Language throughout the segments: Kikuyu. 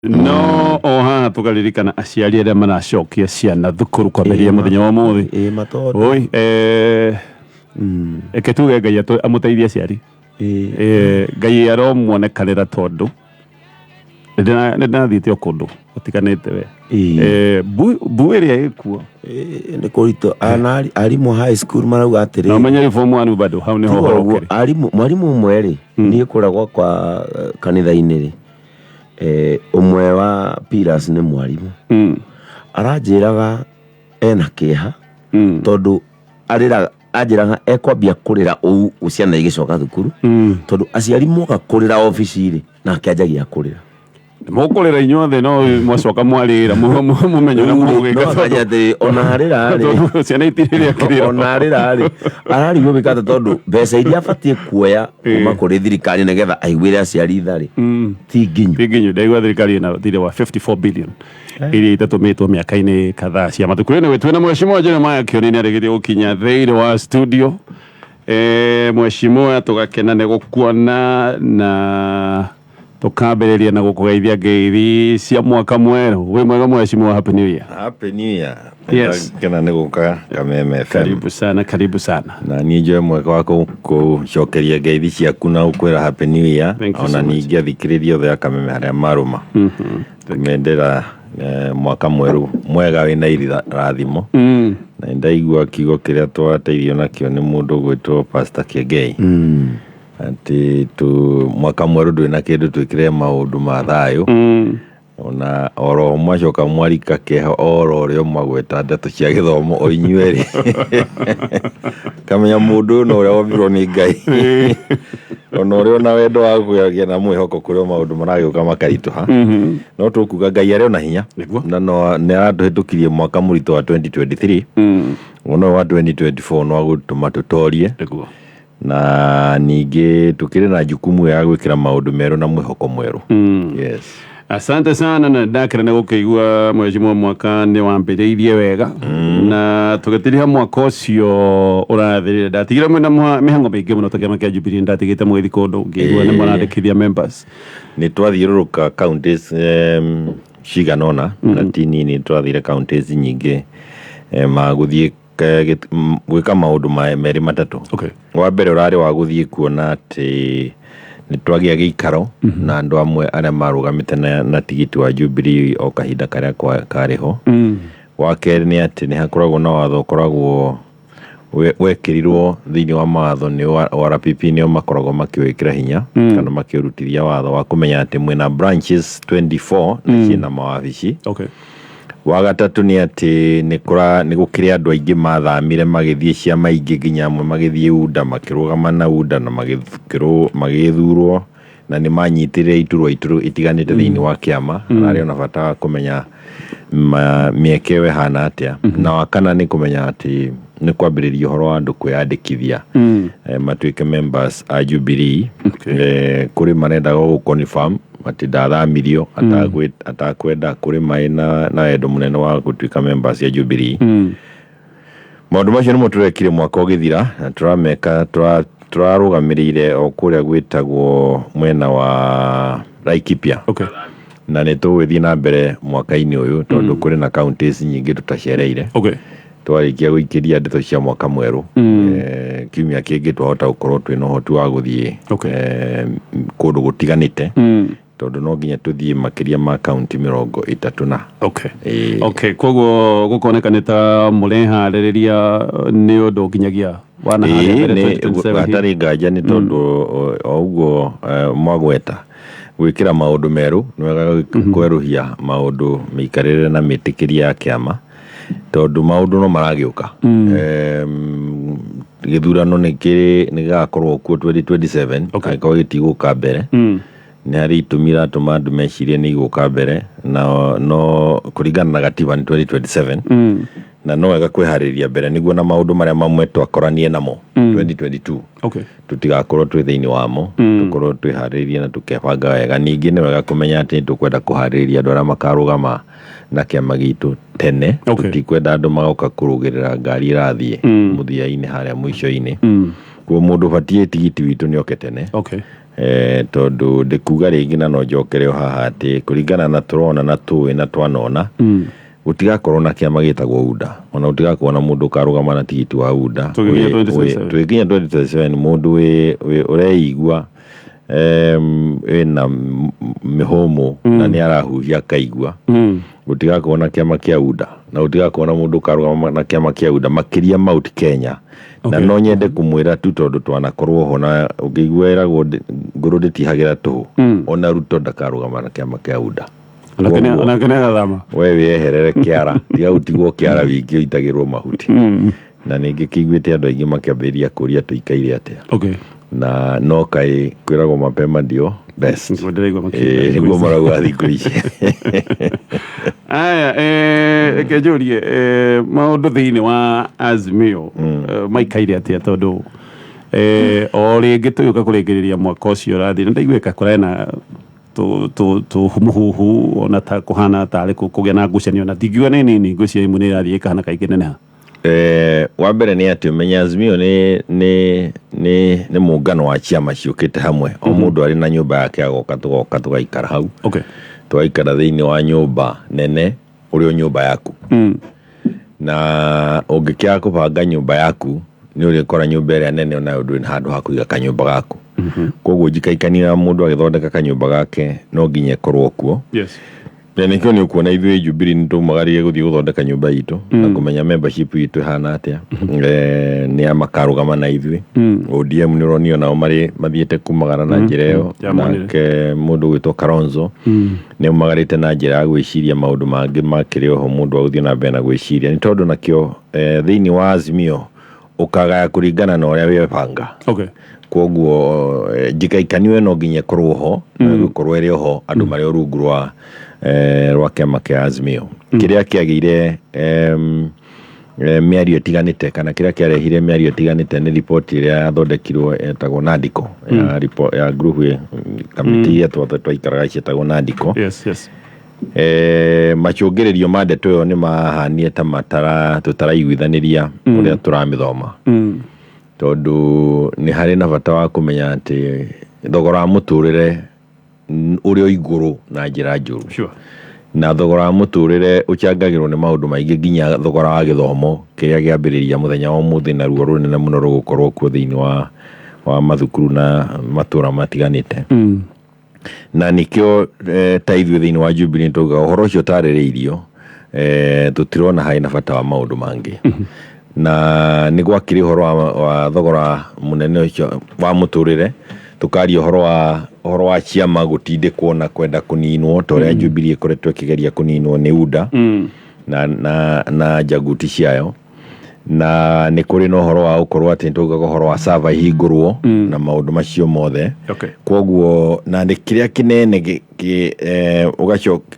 No o haha tũkaririkana aciari arĩa maracokia ciana thukuru kwambĩrĩria mũthenya wa ũmũthĩ. Ĩ matondũ. Oi, reke tuge Ngai amũteithie aciari. Ngai aromuonekanĩra tondũ nĩ ndĩrathiĩte o kũndũ gũtiganĩte we. Mbu ĩrĩa ĩkuo. Nĩ kũritũ ana arimũ high school marauga atĩrĩ. Na ũmenye rĩu form one bado hau nĩho Tiga ũhoro ũguo, ũkĩrĩ. Mwarimũ ũmwe rĩ, niĩ kũrĩa gwakwa kanitha-inĩ rĩ, ũmwe wa pillars nĩ mwarimũ. Aranjĩraga ena kĩeha tondũ arĩraga, anjĩraga ekwambia kũrĩra ũu ciana igĩcoka thukuru, tondũ aciari moka kũrĩra obici rĩ, nake anjagia kũrĩra. Mũkũrĩra inyuothe no mwacoka mwarĩra mũmenye ũrĩa mũgwĩka. No akanja atĩrĩ, ona arĩra rĩ, tondũ ciana itirĩrĩa kĩrĩro. Ona arĩra rĩ, ararigwo gwĩka atĩa tondũ mbeca iria abatiĩ kuoya kuma kũrĩ thirikari nĩgetha aiguĩre aciari tha rĩ, ti nginyu. Ti nginyu. Ndaigua thirikari ĩna thirĩ wa 54 billion iria itatũmĩtwo mĩaka-inĩ kadhaa cia matukũ. Anyway, twĩna Mheshimiwa Jeremiah Kioni nĩ arĩkĩtie gũkinya thĩinĩ wa studio. Mheshimiwa, tũgakena nĩ gũkuona na tũkambĩrĩria na gũkũgeithia ngeithi cia mwaka mwerũ. Wĩ mwega Mheshimiwa, Happy New Year. Happy New Year. Yes. Kena nĩ gũka Kameme FM. Karibu sana, karibu sana. Na niĩ njoe mweke wa kũcokeria ngeithi ciaku na gũkwĩra Happy New Year. Thank you Ona so much. ningĩ athikĩrĩria othe a Kameme harĩa marũma. Kũmendera mwaka mwerũ mwega wĩna irathimo. Na nĩndaigua kiugo kĩrĩa twateithio nakĩo nĩ mũndũ ũgwĩtwo Pastor Kiengei. Atĩ tu mwaka mwerũ ndũrĩ na kĩndũ twĩkĩre maũndũ ma thayũ. Ona oro mwacoka mwarika kĩeha oro ũrĩa mwagweta ndeto cia gĩthomo o inyuerĩ. Kamenya mũndũ ũyũ no ũrĩa wombirwo nĩ Ngai. Ona ũrĩa ona wendo wa kũgĩa na mwĩhoko kũrĩ o maũndũ maragĩũka makaritũha. No tũkuga Ngai arĩ ona hinya. Nĩguo. Na no nĩ aratũhĩtũkirie mwaka mũritũ wa 2023. Ona ũyũ wa 2024 no agũtũma tũtorie. Nĩguo. Na ningĩ tũkĩrĩ na jukumu ya gwĩkĩra maũndũ merũ na mwĩhoko mwerũ. Yes. Asante sana na ndakĩra nĩ gũkĩigua Mheshimiwa mwaka nĩ wambĩrĩirie wega na tũgĩtiriha mwaka ũcio ũrathirire ndatigire mwĩna mĩhango mĩingĩ mũno ta kĩama kĩa Jubilee ndatigĩte mũgĩthiĩ kũndũ ngĩigua nĩ mũrandĩkithia members. Nĩ twathiũrũrũka counties cigana ũna na ti nini, twathire counties nyingĩ ma gũthiĩ gwĩka maũndũ merĩ matatũ. Wa mbere ũrarĩ wa gũthiĩ kuona atĩ nĩ twagĩa gĩikaro na andũ amwe arĩa marũgamĩte na tigiti wa Jubilee o kahinda karĩa karĩ ho. Wa kerĩ nĩ atĩ nĩ hakoragwo na watho ũkoragwo wekĩrirwo thĩinĩ wa mawatho nĩ ORPP nĩo makoragwo makĩwĩkĩra hinya kana makĩũrutithia watho wa kũmenya atĩ mwĩna branches 24 na ciĩna mawabici. Wa gatatũ nĩ atĩ nĩ gũkĩrĩ andũ aingĩ mathamire magĩthiĩ ciama ingĩ nginya amwe magĩthiĩ UDA makĩrũgama na UDA na magĩthurwo na nĩ manyitĩrĩire iturwa itiganĩte thĩinĩ wa kĩama. Hararĩ ona bata wa kũmenya mĩeke ĩyo ĩhana atĩa. Na wa kana nĩ kũmenya atĩ nĩ kwambĩrĩria ũhoro wa andũ kwĩyandĩkithia matuĩke members a Jubilee. Kũrĩ marendaga gũ confirm atĩ ndathamirio atakwenda, kũrĩ maĩ na wendo mũnene wa gũtuĩka members ya Jubilee. Maũndũ macio nĩmo tũrekire mwaka ũgĩthira na tũrameka tũrarũgamĩrĩire o kũrĩa gwĩtagwo mwena wa Laikipia. Na nĩ tũgũgĩthiĩ na mbere mwaka-inĩ ũyũ tondũ kũrĩ na counties nyingĩ tũtacereire. Twarĩkia gũikĩria ndeto cia mwaka mwerũ, kiumia kĩngĩ twahota gũkorwo twĩna ũhoti wa gũthiĩ kũndũ gũtiganĩte tondũ no nginya tũthiĩ makĩria ma kaunti 30 na. Okay, koguo gũkoneka nĩ ta mũreharĩrĩria nĩ ũndũ nginyagia wana harĩa mbere 2027. Hatarĩ nganja nĩ tondũ o ũguo mwagweta gwĩkĩra maũndũ merũ nĩ wega kwerũhia maũndũ mĩikarĩre na mĩtĩkĩrie ya kĩama tondũ maũndũ no maragĩũka. Gĩthurano nĩ gĩgakorwo kuo 2027 angĩkorwo gĩtigũka mbere. Nĩ harĩ itũmi iratũma andũ mecirie nĩ igũka mbere na no kũringana na gatiba nĩ 2027 na no wega kwĩharĩrĩria mbere nĩguo na maũndũ marĩa mamwe twakoranie namo 2022 tũtigakorwo twĩ thĩinĩ wamo, tũkorwo twĩharĩrĩirie na tũkebanga wega. Ningĩ nĩ wega kũmenya atĩ tũkwenda kũharĩrĩria andũ arĩa makarũgama na kĩama gitũ tene. Tũtikwenda andũ magoka kũrũgĩrĩra ngari ĩrathiĩ mũthia-inĩ harĩa mũico-inĩ. Koguo mũndũ ũbatiĩ tigiti witũ nĩ oke tene. Tondũ ndĩkuga rĩngĩ na no njokere o haha atĩ kũringana na tũrona na tũĩ na twanona, gũtigakorwo na kĩama gĩtagwo UDA, ona gũtigakorwo na mũndũ ũkarũgama na tigiti wa UDA. Tũgĩkinya 2027. Tũgĩkinya 2027, mũndũ ũreigua wĩna mĩhũmũ na nĩ arahuhia akaigua, gũtigakorwo na kĩama kĩa UDA na gũtigakorwo na mũndũ ũkarũgama na kĩama kĩa UDA makĩria Mount Kenya. Na no nyende kũmwĩra tu, tondũ twanakorwo ho na ũngĩigua ĩragwo ngũrũ ndĩtihagĩra tũhũ, ona Ruto ndakarũgama na kĩama kĩa UDA. Onake nĩ agathama. We wĩeherere kĩara, tiga gũtigwo kĩara wingĩ ũitagĩrwo mahuti. Na ningĩ kĩiguĩte andũ aingĩ makĩambĩrĩria kũria tũikaire atĩa. Na no kaĩ kwĩragwo mapema ndio best. Nĩguo ndĩraigua makiuga. Ĩĩ, nĩguo marauga thikũ ici. Aya, reke njũrie, maũndũ thĩinĩ wa Azimio maikaire atĩa? Tondũ o rĩngĩ tũgĩũka kũrĩkĩrĩria mwaka ũcio ũrathiĩ, nĩ ndaiguĩka kũrena tũhumuhuhu, ona ta kũhana tarĩ kũgĩa na ngucanio, na ndingiuga nĩ nini, ngwĩciria imwe nĩ irathiĩ ĩkahana kaingĩ neneha. Wa mbere nĩ atĩ ũmenye Azimio nĩ mũngano wa ciama ciũkĩte hamwe, o mũndũ arĩ na nyũmba yake, agoka tũgoka tũgaikara hau, tũgaikara thĩinĩ wa nyũmba nene ũrĩ o nyũmba yaku. Na ũngĩkĩaga kũbanga nyũmba yaku, nĩ ũrĩkora nyũmba ĩrĩa nene onayo ndũrĩ na handũ ha kũiga kanyũmba gaku. Koguo njikaikanio ya mũndũ agĩthondeka kanyũmba gake no nginya ĩkorwo kuo. Na nĩkĩo nĩ ũkuona ithuĩ Jubilee nĩ tũmagarire gũthiĩ gũthondeka nyũmba itũ na kũmenya membership itũ ĩhana atĩa, nĩ a makarũgama na ithuĩ. ODM nĩ ũronio nao marĩ mathiĩte kumagara na njĩra ĩyo. Ndĩramonire. Nake mũndũ ũgwĩtwo Kalonzo nĩ aumagarĩte na njĩra ya gwĩciria maũndũ mangĩ makĩrĩ oho mũndũ wa gũthiĩ na mbere na gwĩciria, nĩ tondũ nakĩo thĩinĩ wa Azimio ũkagaya kũringana na ũrĩa webanga. Koguo njikaikanio no nginya ĩkorwo ho na ĩgũkorwo ĩrĩ oho andũ marĩ o rungu rwa kĩama kĩa Azimio. Kĩrĩa kĩagĩire mĩario ĩtiganĩte, kana kĩrĩa kĩarehire mĩario ĩtiganĩte, nĩ riboti ĩrĩa yathondekirwo etagwo Nandiko, ya ya group kamĩtĩ iria twaikaraga cietagwo Nandiko. Macũngĩrĩrio ma ndeto ĩyo nĩ mahanire ta matara tũtaraiguithanĩria ũrĩa tũramĩthoma, tondũ nĩ harĩ na bata wa kũmenya atĩ thogora wa mũtũrĩre ũrĩ o igũrũ na njĩra njũru. Na thogora wa mũtũrĩre ũcangagĩrwo nĩ maũndũ maingĩ, nginya thogora wa gĩthomo kĩrĩa kĩambĩrĩria mũthenya wa ũmũthĩ na ruo rũnene mũno rũgũkorwo kuo thĩinĩ wa mathukuru na matũra matiganĩte. Na nĩkĩo ta ithuĩ thĩinĩ wa Jubilee tũugaga ũhoro ũcio ũtarĩrĩirio, tũtirona harĩ na bata wa maũndũ mangĩ. Na nĩ gwakĩrĩ ũhoro wa thogora mũnene ũcio wa mũtũrĩre, tũkaria ũhoro wa ciama gũtindĩkwo na kwenda kũninwo ta ũrĩa Jubilee ĩkoretwo ĩkĩgeria kũninwo nĩ UDA na njaguti ciayo. Na nĩ kũrĩ na ũhoro wa gũkorwo atĩ nĩtwaugaga ũhoro wa server ihingũrwo na maũndũ macio mothe. Koguo na nĩ kĩrĩa kĩnene ũgacoka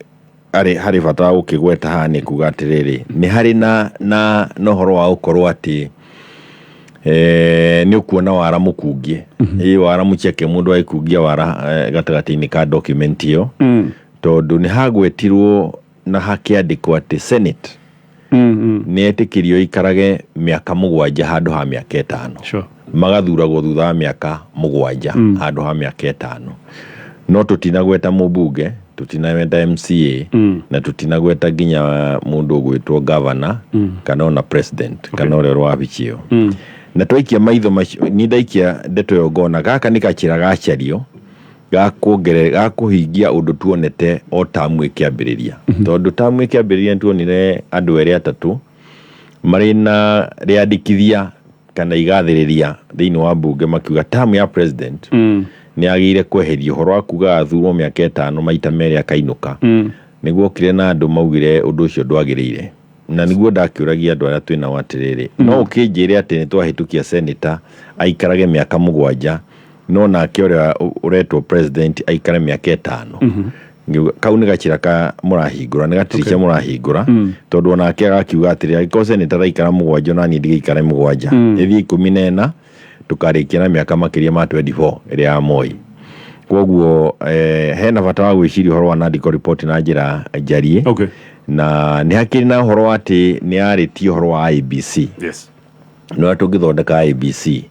harĩ bata wa gũkĩgweta haha nĩ kuga atĩrĩrĩ, nĩ harĩ na ũhoro wa gũkorwo atĩ nĩ ũkuona wara mũkungie, ĩ wara mũcheke, mũndũ agĩkungia wara gatagatĩ-inĩ ka document ĩyo, tondũ nĩ hagwetirwo na hakĩandĩkwo atĩ Senate nĩ etĩkĩrio ikarage mĩaka 7 handũ ha mĩaka 5. Magathuragwo thutha wa mĩaka 7 handũ ha mĩaka 5. No tũtinagweta mũmbunge, tũtinagweta MCA, na tũtinagweta nginya mũndũ ũgwĩtwo governor kana ona president kana ũrĩa ũrĩ wabici ĩyo. Na twaikia maitho macio, ni ndaikia ndeto ĩyo ngona gaka nĩ gacĩra gacario ga kũhingia ũndũ tuonete o tamu ĩkĩambĩrĩria, tondũ tamu ĩkĩambĩrĩria nĩtuonire andũ erĩ atatũ marĩ na rĩandĩkithia kana igathĩrĩria thĩinĩ wa mbunge makiuga tamu ya president nĩ agĩrĩire kweherio, ũhoro wa kuga athurwo mĩaka 5 maita merĩ akainũka. Nĩguo okire na andũ maugire ũndũ ũcio ndwagĩrĩire. Na nĩguo ndakĩũragia andũ arĩa twĩnao atĩrĩrĩ, no ũkĩnjĩre atĩ nĩ twahĩtũkia senator aikarage mĩaka 7, no nake ũrĩa ũretwo president aikare mĩaka 5? Ngiuga, kau nĩ gacĩra ka mũrahingũra, nĩ gatirica mũrahingũra, tondũ onake agakiuga atĩrĩ, angĩkorwo senator araikara 7, ona niĩ ndigĩikare 7, ĩthiĩ 14, tũkarĩkia na mĩaka makĩria ma 24 ĩrĩa ya Moi. Koguo hena bata wa gwĩciria ũhoro wa Nandiko report na njĩra njariĩ. Na nĩ hakĩrĩ na ũhoro wa atĩ nĩ yarĩtie ũhoro wa IEBC. Nĩ ũrĩa tũngĩthondeka IEBC.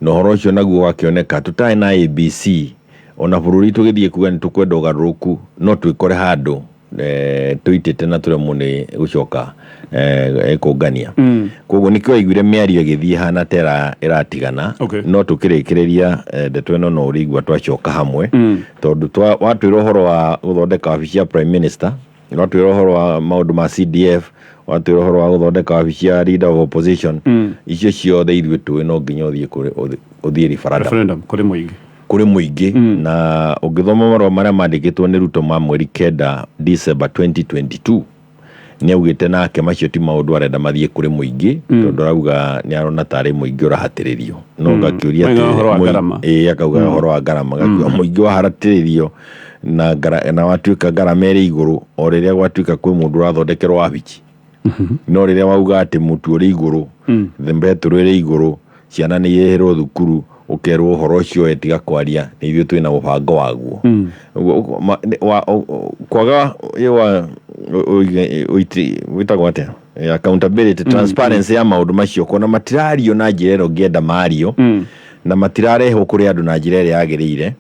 Na ũhoro ũcio naguo ũgakĩoneka tũtarĩ na IEBC. Ona bũrũri tũgĩthiĩ kuga nĩ tũkwenda ũgarũrũku, no twĩkore handũ tũitĩte na tũremwo nĩ gũcoka kũngania. Koguo nĩkĩo waiguire mĩario ĩgĩthiĩ hana ta ĩratigana. No tũkĩrĩkĩrĩria ndeto ĩno no ũrĩigua twacoka hamwe, tondũ watwĩra ũhoro wa gũthondeka wabici ya prime minister, watwĩra ũhoro wa maũndũ ma CDF, watwĩra ũhoro wa gũthondeka wabici ya leader of opposition, icio ciothe ithuĩ tũĩ no nginya ũthiĩ kũrĩ ũthiĩ referendum. Referendum kũrĩ mũingĩ. Kũrĩ mũingĩ. Na ũngĩthoma marũa marĩa mandĩkĩtwo nĩ Ruto ma mweri 9 December 2022, nĩ augĩte nake macio ti maũndũ arenda mathiĩ kũrĩ mũingĩ, tondũ arauga nĩ arona tarĩ mũingĩ ũrahatĩrĩrio. No ngakĩũria Oiga ũhoro wa ngarama. Ĩĩ, akauga ũhoro wa ngarama, gakiuga mũingĩ waharatĩrĩrio na na watuĩka ngarama ĩrĩ igũrũ o rĩrĩa gwatuĩka kwĩ mũndũ ũrathondekerwo wabici. No rĩrĩa wauga atĩ mũtu ũrĩ igũrũ, betũrũ ĩrĩ igũrũ, ciana nĩ irĩhĩrwo thukuru, ũkerwo ũhoro ũcio we tiga kwaria, nĩ ithuĩ twĩna mũbango waguo. Ũguo, kwaga wĩtagwo atĩa, accountability, transparency ya maũndũ macio, kuona matirario na njĩra ĩrĩa ũngĩenda mario, na matirarehwo kũrĩ andũ na njĩra ĩrĩa yagĩrĩire,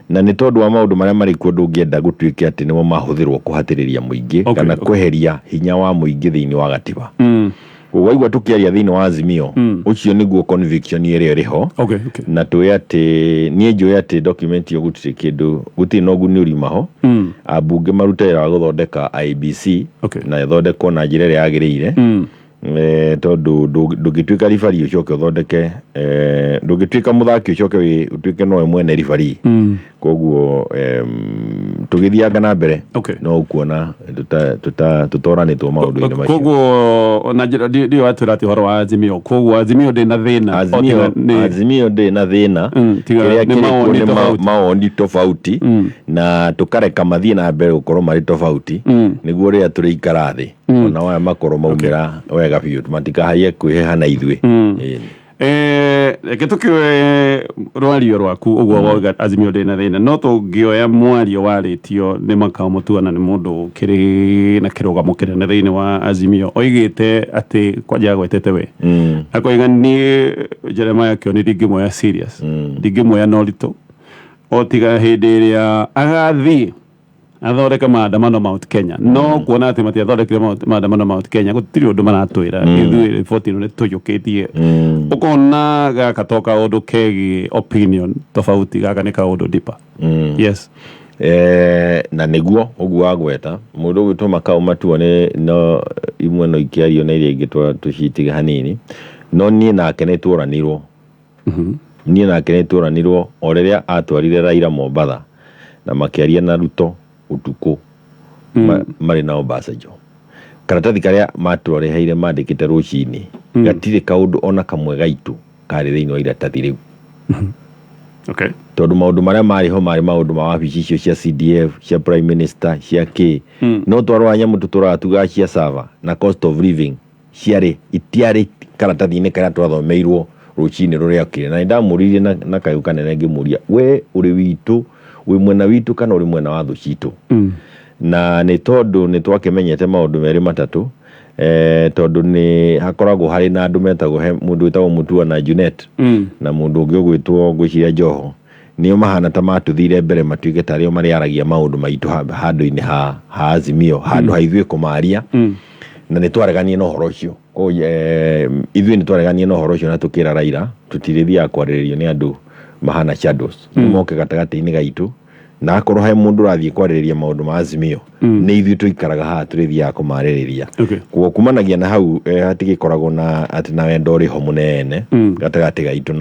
na nĩ tondũ wa maũndũ marĩa marĩ kuo, ndũngĩenda gũtuĩke atĩ nĩmo mahũthĩrwo kũhatĩrĩria mũingĩ kana kweheria hinya wa mũingĩ thĩinĩ wa gatiba. Waigua tũkĩaria thĩinĩ wa Azimio, ũcio nĩguo conviction ĩrĩa ĩrĩ ho. Na tũĩ atĩ niĩ njũĩ atĩ document ĩyo gũtirĩ kĩndũ, gũtirĩ na ũguni ũriuma ho. Ambunge marute wĩra wa gũthondeka IEBC na ĩthondekwo na njĩra ĩrĩa yagĩrĩire, tondũ ndũngĩtuĩka ribari ũcoke ũthondeke, ndũngĩtuĩka mũthaki ũcoke ũtuĩke nowe mwene ribari. Koguo tũgĩthianga na mbere, no ũkuona tũtoranĩtwo maũndũ-inĩ macio. Koguo na njĩra ndiũ watwĩra atĩ ũhoro wa Azimio, koguo Azimio ndĩ na thĩna o tiga Azimio ndĩ na thĩna. Tiga kĩrĩa nĩ kĩrĩ kuo mawoni nĩ tofauti. Mawoni tofauti, na tũkareka mathiĩ na mbere gũkorwo marĩ tofauti, nĩguo rĩrĩa tũrĩikara thĩ ona waya makorwo maumĩra wega biũ, matikahaiye kwĩheha na ithuĩ. Ĩĩ. Reke tũkĩoe rwario rwaku ũguo wauga Azimio ndĩ na thĩna, no tũngĩoya mwario warĩtio nĩ Makao Mutua, na nĩ mũndũ ũkĩrĩ na kĩrũgamo kĩnene thĩinĩ wa Azimio, oigĩte atĩ kwanja agwetete we, akoiga niĩ Jeremiah Kioni ndingĩmuoya serious, ndingĩmuoya na ũritũ, o tiga hĩndĩ ĩrĩa agathiĩ athondeke maandamano Mount Kenya. No kuona atĩ matiathondekire maandamano Mount Kenya, gũtirĩ ũndũ maratwĩra ithuĩ, riboti ĩno nĩ tũiyũkĩtie. Ũkona gaka to kaũndũ kegiĩ opinion tofauti, gaka nĩ kaũndũ deeper. Yes. Na nĩguo ũguo wagweta mũndũ ũgwĩtwo Makau Matua, nĩ no imwe no ikĩario na iria ingĩ tũcitige hanini, no niĩ nake nĩ tuoranirwo, niĩ nake nĩ tuoranirwo o rĩrĩa atwarire Raila Mombatha na makĩaria na Ruto ũtukũ marĩ na Obasanjo. Karatathi karĩa matwareheire mandĩkĩte rũcinĩ, gatirĩ kaũndũ ona kamwe gaitũ karĩ thĩinĩ wa iratathi rĩu, tondũ maũndũ marĩa marĩ ho marĩ maũndũ ma wabici icio cia CDF, cia prime minister, cia k no twarora nyamũ tũtũraga tugaga cia server na cost of living ciarĩ itiarĩ karatathi-inĩ karĩa twathomeirwo rũcinĩ rũrĩa okire. Na nĩndamũririe na kayũ kanene, ngĩmũria, "We ũrĩ witũ, wĩ mwena witũ kana ũrĩ mwena wa thũ citũ?" Na nĩ tondũ nĩ twakĩmenyete maũndũ merĩ matatũ, tondũ nĩ hakoragwo harĩ na andũ metagwo, he mũndũ wĩtagwo Mutua na Junet na mũndũ ũngĩ ũgwĩtwo ngwĩciria Joho, nĩo mahana ta matũthire mbere matuĩke tarĩo marĩaragia maũndũ maitũ handũ-inĩ ha Azimio, handũ ha ithuĩ kũmaria. Na nĩ twareganie na ũhoro ũcio. Koguo, ithuĩ nĩ twareganie na ũhoro ũcio na tũkĩra Raila tũtirĩthiaga kwarĩrĩrio nĩ andũ mahana shadows. Moke gatagatĩ-inĩ gaitũ, na akorwo he mũndũ ũrathiĩ kwarĩrĩria maũndũ ma Azimio, nĩ ithuĩ tũikaraga haha tũrĩthiaga kũmarĩrĩria. Koguo kumanagia na hau, hatigĩkoragwo na atĩ na wendo ũrĩ ho mũnene gatagatĩ gaitũ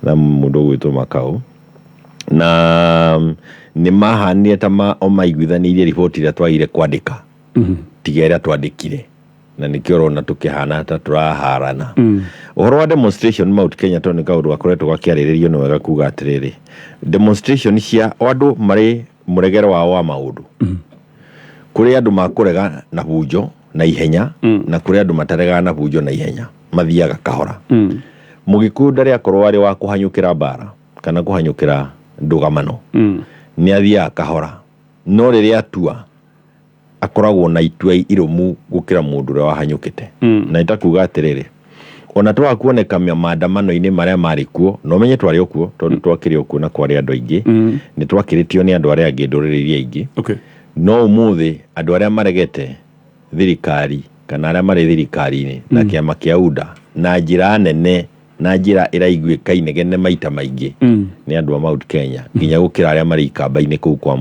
na mũndũ ũgwĩtwo Makau. Na nĩ mahanire ta o maiguithanĩirie riboti ĩrĩa twagire kwandĩka, tiga ĩrĩa twandĩkire, na nĩkĩo ũrona tũkĩhana ta tũraharana. Ũhoro wa demonstration Mount Kenya, tondũ nĩ kaũndũ gakoretwo gakĩarĩrĩrio, nĩ wega kuga atĩrĩrĩ, demonstration cia o andũ marĩ mũregero wao wa maũndũ. Kũrĩ andũ makũrega na bunjo na ihenya, na kũrĩ andũ mataregaga na bunjo na ihenya, mathiaga kahora. Mũgĩkũyũ ndarĩ akorwo arĩ wa kũhanyũkĩra mbara kana kũhanyũkĩra ndũgamano, nĩ athiaga kahora, no rĩrĩa atua akoragwo na itua irũmu gũkĩra mũndũ ũrĩa wahanyũkĩte. Na nĩ ta kuga atĩrĩrĩ, Ona twaga kuoneka maandamano-inĩ marĩa marĩ kuo, na ũmenye twarĩ o kuo, tondũ twakĩrĩ o kuo na kwarĩ andũ aingĩ, nĩ twakĩrĩtio nĩ andũ arĩa angĩ, ndũrĩrĩ iria ingĩ. No ũmũthĩ andũ arĩa maregete thirikari kana arĩa marĩ thirikari-inĩ na kĩama kĩa UDA na njĩra nene, na njĩra ĩraiguĩka inegene maita maingĩ, nĩ andũ a Mount Kenya, nginya gũkĩra arĩa marĩ ikamba-inĩ kũu kwa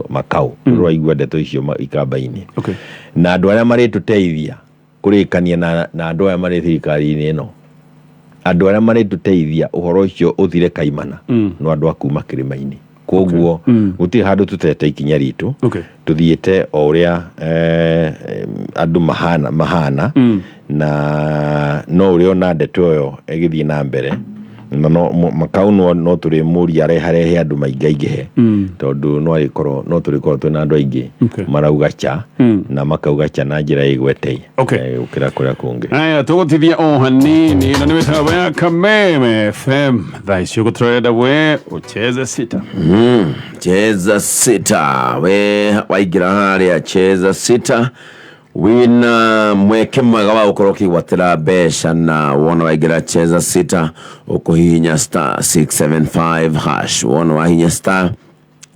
Makau. Ũraigua ndeto icio ikamba-inĩ. Na andũ arĩa marĩtũteithia kũrĩkania na andũ aya marĩ thirikari-inĩ ĩno, andũ arĩa marĩtũteithia ũhoro ũcio ũthire kaimana, no andũ a kuma kĩrĩma-inĩ. Koguo gũtirĩ handũ tũtete ikinya ritũ. Tũthiĩte o ũrĩa andũ mahana na no ũrĩa ona ndeto ĩyo ĩgĩthiĩ na mbere, na no Makau no tũrĩmũria areharehe andũ maingaingĩhe, tondũ no agĩkorwo no tũrĩkorwo twĩna andũ aingĩ marauga cha na makauga cha na njĩra ĩgwete gũkĩra kũrĩa kũngĩ. Aya, tũgũtithia o hanini na nĩ mĩtambo ya Kameme FM. Thaa icio gũtũrenda we ucheze sita. Cheza sita, we waingĩra harĩa cheza sita wina mweke mwega wa gũkorwo ũkĩgwatĩra mbeca, na wona waingĩra cheza sita ũkũhihinya star 675 hash. Wona wahihinya star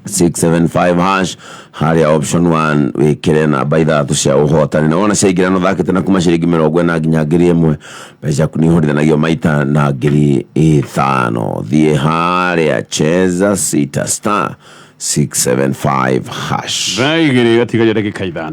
675 hash harĩa option 1, wĩkĩre namba ithatũ cia ũhotani, na wona ciaingĩra no thakĩte na kuma ciringi 40 nginya 1000, mbeca ciaku nĩ ihũrithanagio maita na 5000. Thiĩ harĩa cheza sita star 675 hash. Thaa igĩrĩ gatigaria ndagĩka 5.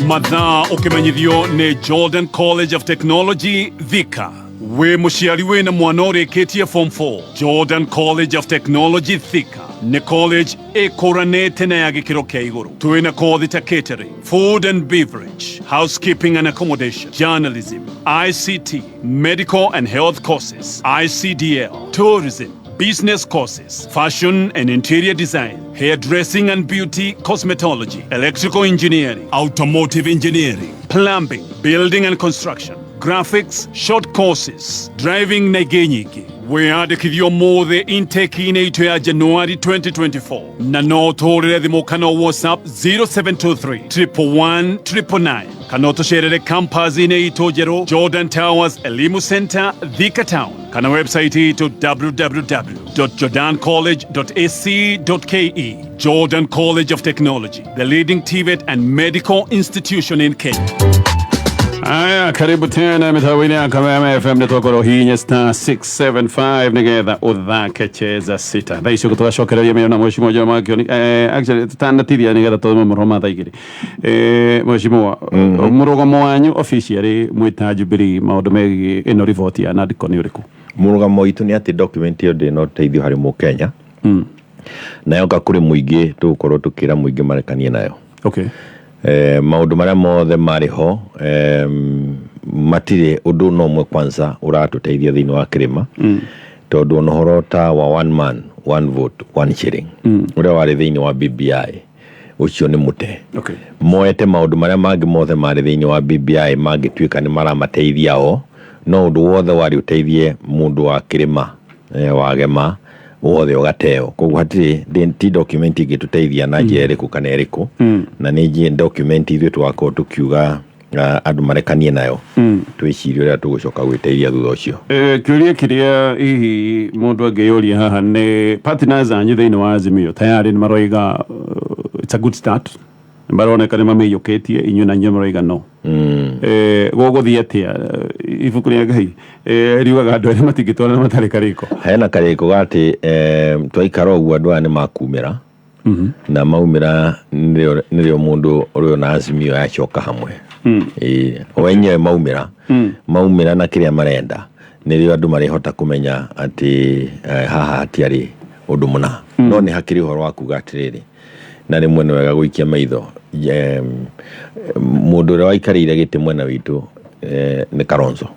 Mathaa ũkĩmenyithio nĩ Jordan College of Technology Thika. Wĩ mũciari wĩna mwana ũrĩkĩtie form 4, Jordan College of Technology Thika nĩ college ĩkũranĩte na ya gĩkĩro kĩa igũrũ. Twĩna kothi ta catering, food and beverage, housekeeping and accommodation, journalism, ICT, medical and health courses, ICDL, tourism, business courses, fashion and interior design, hairdressing and beauty cosmetology, electrical engineering, automotive engineering, plumbing, building and construction, graphics, short courses, driving na ingĩ nyingĩ. Wĩyandĩkithio mũthĩ intake-inĩ itũ ya January 2024, na no ũtũhũrĩre thimũ kana WhatsApp 0723 111 999, kana ũtũcerere campus-inĩ itũ njerũ, Jordan Towers Elimu Center, Thika Town, kana website itũ www.jordancollege.ac.ke. Jordan College of Technology, the leading TVET and medical institution in Kenya. Aya, karibu tena mitawaini ya Kameme FM. Nĩ twakorwo hinya star 675 nĩgetha ũthake cheza sita. Thaa icio tũgacokereria mĩario na mheshimiwa Joe Makioni. Actually tũtanatithia nĩgetha tũthome mohoro ma thaa 2. Mheshimiwa, mũrũgamo wanyu officially mwĩta Jubilee maũndũ megiĩ ĩno riboti ya NADCO nĩ ũrĩkũ? Mũrũgamo witũ nĩ atĩ document ĩyo ndĩrĩ na ũteithio harĩ mũkenya, na yoka kũrĩ mũingĩ tũgũkorwo tũkĩra mũingĩ marekanie nayo. Maũndũ marĩa mothe marĩ ho, matirĩ ũndũ no ũmwe kwanza ũratũteithia thĩinĩ wa kĩrĩma, tondũ ona ũhoro ta wa one man one vote one shilling ũrĩa warĩ thĩinĩ wa BBI, ũcio nĩ mũte. Moete maũndũ marĩa mangĩ mothe marĩ thĩinĩ wa BBI mangĩtuĩka nĩ maramateithia o, no ũndũ wothe warĩ ũteithie mũndũ wa kĩrĩma, wagema wothe ũgateo. Koguo hatirĩ ti document ĩngĩtũteithia na njĩra ĩrĩkũ kana ĩrĩkũ, na nĩ document ithuĩ tũgakorwo tũkiuga andũ marekanie nayo, twĩcirie ũrĩa tũgũcoka gwĩteithia thutha ũcio. Kĩũria kĩrĩa hihi mũndũ angĩyũria haha nĩ partners anyu thĩinĩ wa Azimio tayari nĩ maroiga it's a good start, nĩ maroneka nĩ mamĩiyũkĩtie, inyuĩ na inyuĩ maroiga no. Gũgũthiĩ atĩa? Ibuku rĩa Ngai riugaga andũ arĩa matingĩtwarana matarĩ karĩko. Hena karĩko ga atĩ twaikara ũguo andũ aya nĩ makumĩra, na maumĩra nĩrĩo mũndũ ũrĩona Azimio yacoka hamwe. O enyewe maumĩra na kĩrĩa marenda, nĩrĩo andũ marĩhota kũmenya atĩ haha hatiarĩ ũndũ mũna. No nĩ hakĩrĩ ũhoro wa kuga atĩrĩrĩ, na rĩmwe nĩ wega gũikia maitho, mũndũ ũrĩa waikarĩire gĩtĩ mwena witũ nĩ Kalonzo.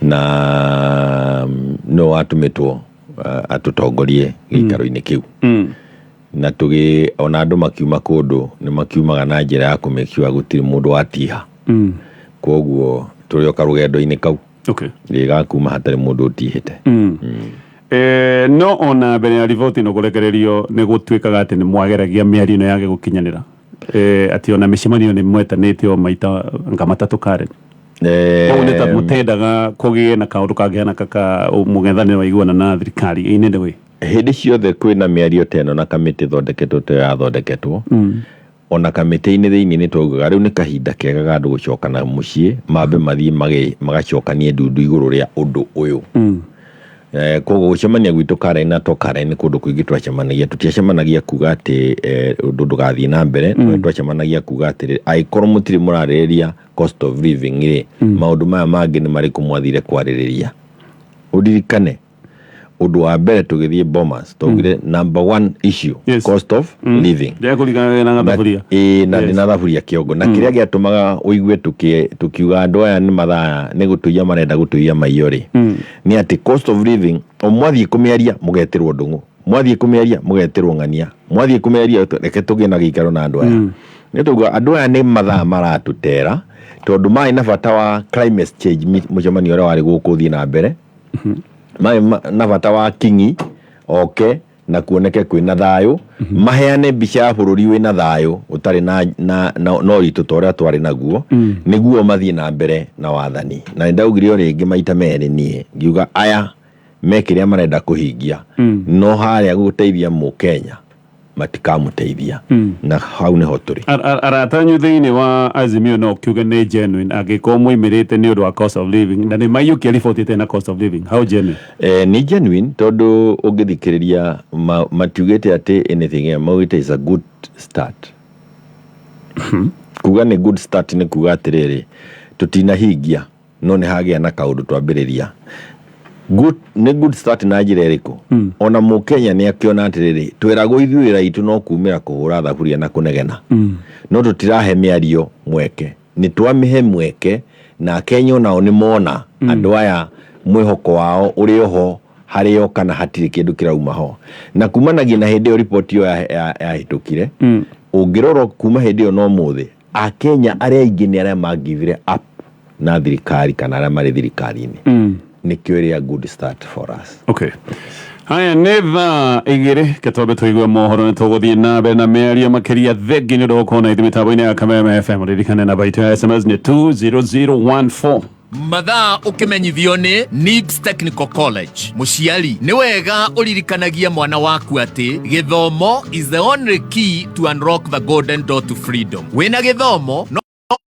Na no watũmĩtwo atũtongorie gĩikaro-inĩ kĩu. Na tũgĩ ona andũ makiuma kũndũ nĩ makiumaga na njĩra ya kũmĩkiuga gũtirĩ mũndũ watiha. Koguo tũrĩ o karũgendo-inĩ kau. Rĩgakuma hatarĩ mũndũ ũtihĩte. No ona mbere ya riboti ĩno kũrekererio nĩ gũtuĩkaga atĩ nĩ mwageragia mĩario ĩno yage gũkinyanĩra, atĩ ona mĩcemanio nĩ mwetanĩte o maita anga matatũ Karen. Koguo nĩ ta mũtendaga kũgĩe na kaũndũ kangĩhana kaka mũng'ethanĩro waiguana na thirikari in any way? Hĩndĩ ciothe kwĩna mĩario ta ĩno na kamĩtĩ ĩthondeketwo ta ĩyo yathondeketwo, ona kamĩtĩ-inĩ thĩinĩ nĩ twaugaga rĩu nĩ kahinda kega ga andũ gũcoka na mũciĩ mambe mathiĩ magacokanie ndundu igũrũ rĩa ũndũ ũyũ. Koguo gũcemania gwitũ Karen na to Karen, nĩ kũndũ kũingĩ twacemanagia. Tũtiacemanagia kuga atĩ ũndũ ndũgathiĩ na mbere, no twacemanagia kuga atĩrĩ, angĩkorwo mũtirĩ mũrarĩrĩria cost of living rĩ, maũndũ maya mangĩ nĩ marĩkũ mwathire kwarĩrĩria? Ũririkane ũndũ wa mbere tũgĩthiĩ Bomas twaugire number one issue, cost of living. Ndekũringana na gathaburia. Ĩĩ, na ndĩna thaburia kĩongo, na kĩrĩa gĩatũmaga ũigue tũkiuga andũ aya nĩ mathaa nĩ gũtũiya marenda gũtũiya maiyo rĩ, nĩ atĩ cost of living o mwathiĩ kũmĩaria mũgetĩrwo ndũng'ũ, mwathiĩ kũmĩaria mũgetĩrwo ng'ania, mwathiĩ kũmĩaria reke tũgĩe na gĩikaro na andũ aya. Nĩ tauga andũ aya nĩ mathaa maratũtera tondũ marĩ na bata wa climate change, mũcemanio ũrĩa warĩ gũkũ ũthiĩ na mbere, marĩ na bata wa kingi oke na kuoneke kwĩna thayũ, maheane mbica ya bũrũri wĩna thayũ ũtarĩ na ũritũ ta ũrĩa twarĩ naguo, nĩguo mathiĩ na mbere na wathani. Na nĩ ndaugire o rĩngĩ maita merĩ niĩ ngiuga aya me kĩrĩa marenda kũhingia, no harĩa gũteithia mũkenya matikamũteithia, na hau nĩho tũrĩ. Arata anyu thĩinĩ wa Azimio no kiuge nĩ genuine angĩkorwo moimĩrĩte nĩ ũndũ wa cost of living na nĩ maiyũkia riboti ĩtarĩ na cost of living? How genuine? Nĩ genuine tondũ ũngĩthikĩrĩria matiugĩte atĩ anything else, maugĩte is a good start. Kuga nĩ good start nĩ kuga atĩrĩrĩ, tũtinahingia no nĩ hagĩa na kaũndũ twambĩrĩria. Good, nĩ good start na njĩra ĩrĩkũ? Ona mũkenya nĩ akĩona atĩrĩrĩ, tweragwo ithuĩ wĩra itũ no kumĩra kũhũra thaburia na kũnegena, no tũtirahe mĩario mweke. Nĩ twamĩhe mweke na Akenya onao nĩ mona andũ aya mwĩhoko wao ũrĩ oho harĩo kana hatirĩ kĩndũ kĩrauma ho. Na kumanagia na hĩndĩ ĩyo riboti ĩyo yahĩtũkire, ũngĩrora kuma hĩndĩ ĩyo no mũthĩ, Akenya arĩa aingĩ nĩ arĩa mangivire up na thirikari kana arĩa marĩ thirikari-inĩ. Nĩkĩo ĩrĩ a good start for us. Okay. Haya, nĩ thaa 2, ketwambe tũigue mohoro, nĩ tũgũthiĩ na mbere na mĩario makĩria. Thengi nĩ ũndũ wa gũkorwo na ithuĩ mĩtambo-inĩ ya Kameme FM. Ririkane namba itũ ya SMS nĩ 20014. Mathaa ũkĩmenyithio nĩ NIBS Technical College. Mũciari, nĩ wega ũririkanagie mwana waku atĩ gĩthomo is the only key to unlock the golden door to freedom. Wĩna gĩthomo no